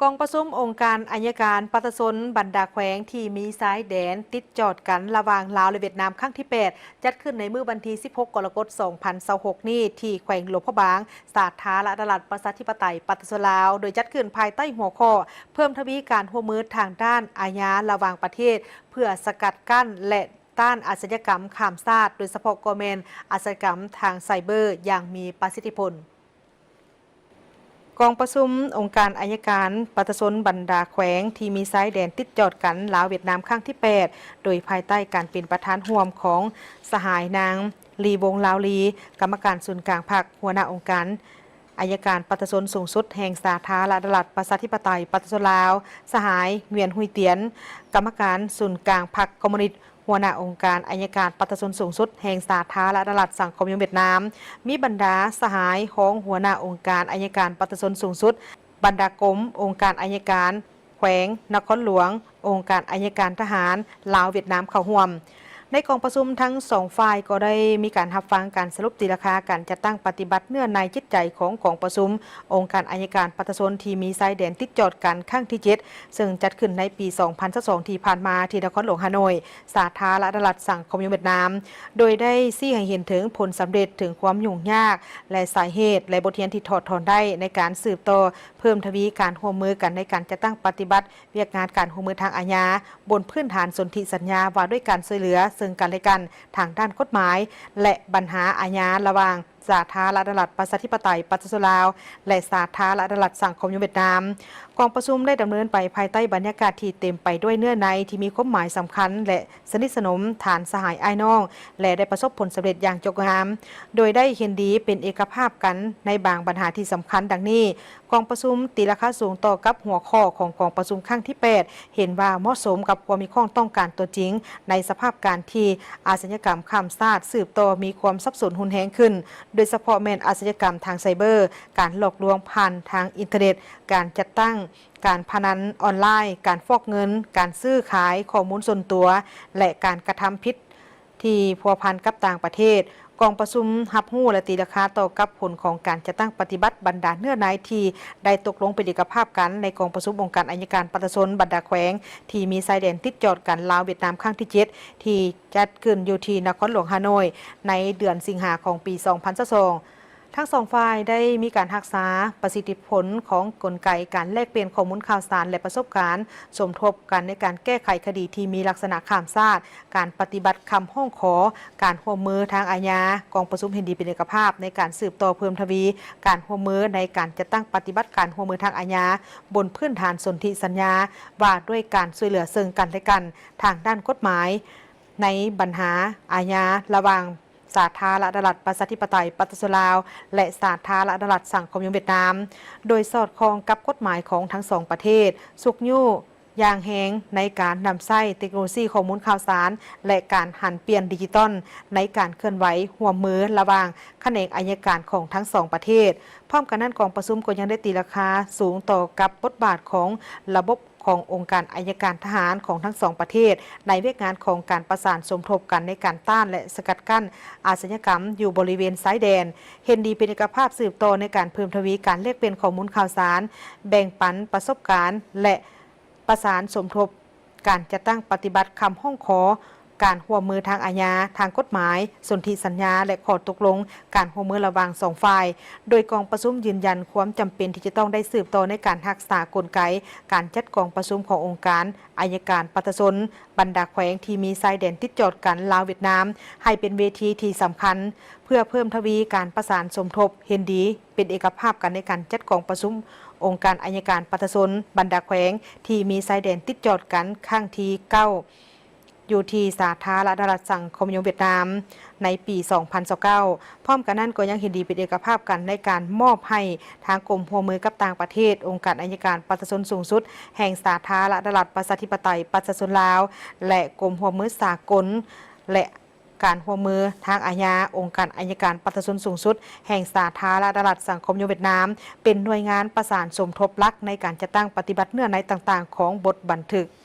ກອງປະຊຸມອົງການໄອຍະການປະຊາຊົນບັນດາແຂວງທີ່ມີຊາຍແດນຕິດຈອດກັນລະຫວ່າງລາວ ແລະ ຫວຽດນາມ ຄັ້ງທີແປດ ຈັດຂຶ້ນໃນມື້ວັນທີສິບຫົກ ກໍລະກົດ ສອງພັນຊາວຫົກ ນີ້ ທີ່ແຂວງຫຼວງພະບາງ, ສາທາລະນະລັດ ປະຊາທິປະໄຕ ປະຊາຊົນລາວ, ໂດຍຈັດຂຶ້ນພາຍໃຕ້ຫົວຂໍ້ ເພີ່ມທະວີການຮ່ວມມືທາງດ້ານອາຍາລະຫວ່າງປະເທດ ເພື່ອສະກັດກັ້ນ ແລະ ຕ້ານອາຊະຍາກຳຂ້າມຊາດ, ໂດຍສະເພາະກໍແມ່ນອາຊະຍາກຳທາງໄຊເບີຢ່າງມີປະສິດທິຜົນ. ກອງປະຊຸມອົງການໄອຍະການປະຊາຊົນບັນດາແຂວງທີ່ມີຊາຍແດນຕິດຈອດກັນລາວ-ຫວຽດນາມ ຄັ້ງທີແປດ ໂດຍພາຍໃຕ້ການເປັນປະທານຮ່ວມຂອງສະຫາຍນາງ ລີ ວົງລາວລີ, ກຳມະການສູນກາງພັກ, ຫົວໜ້າອົງການໄອຍະການປະຊາຊົນສູງສຸດແຫ່ງສາທາລະນະລັດ ປະຊາທິປະໄຕ ປະຊາຊົນລາວ, ສະຫາຍ ຫງວຽນ ຮຸຍຕຽນ, ກຳມະການສູນກາງພັກຄອມມູນິດ, ຫົວໜ້າອົງການໄອຍະການປະຊາຊົນສູງສຸດແຫ່ງສາທາລະນະລັດສັງຄົມນິຍົມຫວຽດນາມ, ມີບັນດາສະຫາຍຮອງຫົວໜ້າອົງການໄອຍະການປະຊາຊົນສູງສຸດ, ບັນດາກົມ, ອົງການໄອຍະການແຂວງ, ນະຄອນຫຼວງ, ອົງການໄອຍະການທະຫານລາວ-ຫວຽດນາມເຂົ້າຮ່ວມ. ໃນກອງປະຊຸມທັງສອງຝ່າຍກໍໄດ້ມີການຮັບຟັງການສະຫຼຸບຕີລາຄາການຈັດຕັ້ງປະຕິບັດເນື້ອໃນຈິດໃຈຂອງກອງປະຊຸມອົງການໄອຍະການປະຊາຊົນທີ່ມີຊາຍແດນຕິດຈອດກັນຄັ້ງທີເຈັດ ເຊິ່ງຈັດຂຶ້ນໃນປີສອງພັນຊາວສອງທີ່ຜ່ານມາທີ່ນະຄອນຫຼວງຮ່າໂນ້ຍ. ສາທາລະນະລັດສັງຄົມນິຍົມຫວຽດນາມ, ໂດຍໄດ້ຊີ້ໃຫ້ເຫັນເຖິງຜົນສຳເລັດ, ເຖິງຄວາມຫຍຸ້ງຍາກ ແລະ ສາເຫດ ແລະ ບົດຮຽນທີ່ຖອດຖອນໄດ້ໃນການສືບຕໍ່ເພີ່ມທະວີການຮ່ວມມືກັນໃນການຈັດຕັ້ງປະຕິບັດວຽກງານການຮ່ວມມືທາງອາຍາ ບົນພື້ນຖານສົນທິສັນຍາວ່າດ້ວຍການຊ່ວຍເຫຼືອເຊິ່ງກັນແລະກັນທາງດ້ານກົດໝາຍ ແລະ ບັນຫາອາຍາລະຫວ່າງ ສາທາລະນະລັດປະຊາທິປະໄຕປະຊາຊົນລາວ ແລະ ສາທາລະນະລັດສັງຄົມນິຍົມຫວຽດນາມ. ກອງປະຊຸມໄດ້ດຳເນີນໄປພາຍໃຕ້ບັນຍາກາດທີ່ເຕັມໄປດ້ວຍເນື້ອໃນທີ່ມີຄວາມໝາຍສຳຄັນ ແລະ ສະໜິດສະໜົມຖານສະຫາຍອ້າຍນ້ອງ ແລະ ໄດ້ປະສົບຜົນສຳເລັດຢ່າງຈົບງາມ, ໂດຍໄດ້ເຫັນດີເປັນເອກະພາບກັນໃນບາງບັນຫາທີ່ສຳຄັນ ດັ່ງນີ້: ກອງປະຊຸມຕີລາຄາສູງຕໍ່ກັບຫົວຂໍ້ຂອງກອງປະຊຸມຄັ້ງທີແປດ ເຫັນວ່າເໝາະສົມກັບຄວາມມີຄວາມຕ້ອງການຕົວຈິງ ໃນສະພາບການທີ່ອາຊະຍາກຳຂ້າມຊາດສືບຕໍ່ມີຄວາມສັບສົນຮຸນແຮງຂຶ້ນ, ໂດຍສະເພາະແມ່ນອາຊະຍາກຳທາງໄຊເບີ, ການຫຼອກລວງຜ່ານທາງອິນເຕີເນັດ, ການຈັດຕັ້ງການພະນັນອອນລາຍ, ການຟອກເງິນ, ການຊື້ຂາຍຂໍ້ມູນສ່ວນຕົວ ແລະ ການກະທຳຜິດ ທີ່ພົວພັນກັບຕ່າງປະເທດ. ກອງປະຊຸມຮັບຮູ້ ແລະ ຕີລາຄາຕໍ່ກັບຜົນຂອງການຈັດຕັ້ງປະຕິບັດບັນດາເນື້ອໃນທີ່ໄດ້ຕົກລົງເປັນເອກະພາບກັນໃນກອງປະຊຸມອົງການໄອຍະການປະຊາຊົນບັນດາແຂວງທີ່ມີຊາຍແດນຕິດຈອດກັນລາວ-ຫວຽດນາມຄັ້ງທີເຈັດ ທີ່ຈັດຂຶ້ນຢູ່ທີ່ນະຄອນຫຼວງຮ່າໂນ້ຍ ໃນເດືອນສິງຫາຂອງປີສອງພັນຊາວສອງ. ທັງສອງຝ່າຍໄດ້ມີການຮັກສາປະສິດທິຜົນຂອງກົນໄກການແລກປ່ຽນຂໍ້ມູນຂ່າວສານ ແລະ ປະສົບການ, ສົມທົບກັນໃນການແກ້ໄຂຄະດີທີ່ມີລັກສະນະຂ້າມຊາດ, ການປະຕິບັດຄຳຮ້ອງຂໍການຮ່ວມມືທາງອາຍາ. ກອງປະຊຸມເຫັນດີເປັນເອກະພາບໃນການສືບຕໍ່ເພີ່ມທະວີການຮ່ວມມືໃນການຈັດຕັ້ງປະຕິບັດການຮ່ວມມືທາງອາຍາ ບົນພື້ນຖານສົນທິສັນຍາວ່າດ້ວຍການຊ່ວຍເຫຼືອເຊິ່ງກັນແລະກັນທາງດ້ານກົດໝາຍ ໃນບັນຫາອາຍາລະຫວ່າງ ສາທາລະນະລັດປະຊາທິປະໄຕປະຊາຊົນລາວ ແລະ ສາທາລະນະລັດສັງຄົມນິຍົມຫວຽດນາມ, ໂດຍສອດຄ່ອງກັບກົດໝາຍຂອງທັງສອງປະເທດ, ຊຸກຍູ້ຢ່າງແຮງໃນການນຳໃຊ້ເຕັກໂນໂລຊີຂໍ້ມູນຂ່າວສານ ແລະ ການຫັນປ່ຽນດິຈິຕອນໃນການເຄື່ອນໄຫວຮ່ວມມືລະຫວ່າງຂະແໜງໄອຍະການຂອງທັງສອງປະເທດ. ພ້ອມກັນນັ້ນ, ກອງປະຊຸມກໍຍັງໄດ້ຕີລາຄາສູງຕໍ່ກັບບົດບາດຂອງລະບົບ ຂອງອົງການໄອຍະການທະຫານຂອງທັງສອງປະເທດ ໃນວຽກງານຂອງການປະສານສົມທົບກັນໃນການຕ້ານ ແລະ ສະກັດກັ້ນອາຊະຍາກຳຢູ່ບໍລິເວນຊາຍແດນ. ເຫັນດີເປັນເອກະພາບສືບຕໍ່ໃນການເພີ່ມທະວີການແລກປ່ຽນຂໍ້ມູນຂ່າວສານ, ແບ່ງປັນປະສົບການ ແລະ ປະສານສົມທົບການຈັດຕັ້ງປະຕິບັດຄຳຮ້ອງຂໍການຮ່ວມມືທາງອາຍາ, ທາງກົດໝາຍ, ສົນທິສັນຍາ ແລະ ຂໍ້ຕົກລົງການຮ່ວມມືລະຫວ່າງສອງຝ່າຍ, ໂດຍກອງປະຊຸມຢືນຢັນຄວາມຈຳເປັນທີ່ຈະຕ້ອງໄດ້ສືບຕໍ່ໃນການຮັກສາກົນໄກ ການຈັດກອງປະຊຸມຂອງອົງການໄອຍະການປະຊາຊົນບັນດາແຂວງທີ່ມີຊາຍແດນຕິດຈອດກັນລາວ-ຫວຽດນາມ ໃຫ້ເປັນເວທີທີ່ສຳຄັນ ເພື່ອເພີ່ມທະວີການປະສານສົມທົບເຫັນດີເປັນເອກະພາບກັນໃນການຈັດກອງປະຊຸມອົງການໄອຍະການປະຊາຊົນບັນດາແຂວງທີ່ມີຊາຍແດນຕິດຈອດກັນຄັ້ງທີເກົ້າ ຢູ່ທີ່ສາທາລະນະລັດສັງຄົມນິຍົມຫວຽດນາມ ໃນປີສອງພັນຊາວເກົ້າ. ພ້ອມກັນນັ້ນກໍຍັງເຫັນດີເປັນເອກະພາບກັນໃນການມອບໃຫ້ທາງກົມຮ່ວມມືກັບຕ່າງປະເທດ, ອົງການໄອຍະການປະຊາຊົນສູງສຸດແຫ່ງສາທາລະນະລັດປະຊາທິປະໄຕປະຊາຊົນລາວ ແລະ ກົມຮ່ວມມືສາກົນ ແລະ ການຮ່ວມມືທາງອາຍາ, ອົງການໄອຍະການປະຊາຊົນສູງສຸດແຫ່ງສາທາລະນະລັດສັງຄົມນິຍົມຫວຽດນາມ ເປັນໜ່ວຍງານປະສານສົມທົບຫຼັກໃນການຈັດຕັ້ງປະຕິບັດເນື້ອໃນຕ່າງໆຂອງບົດບັນທຶກ.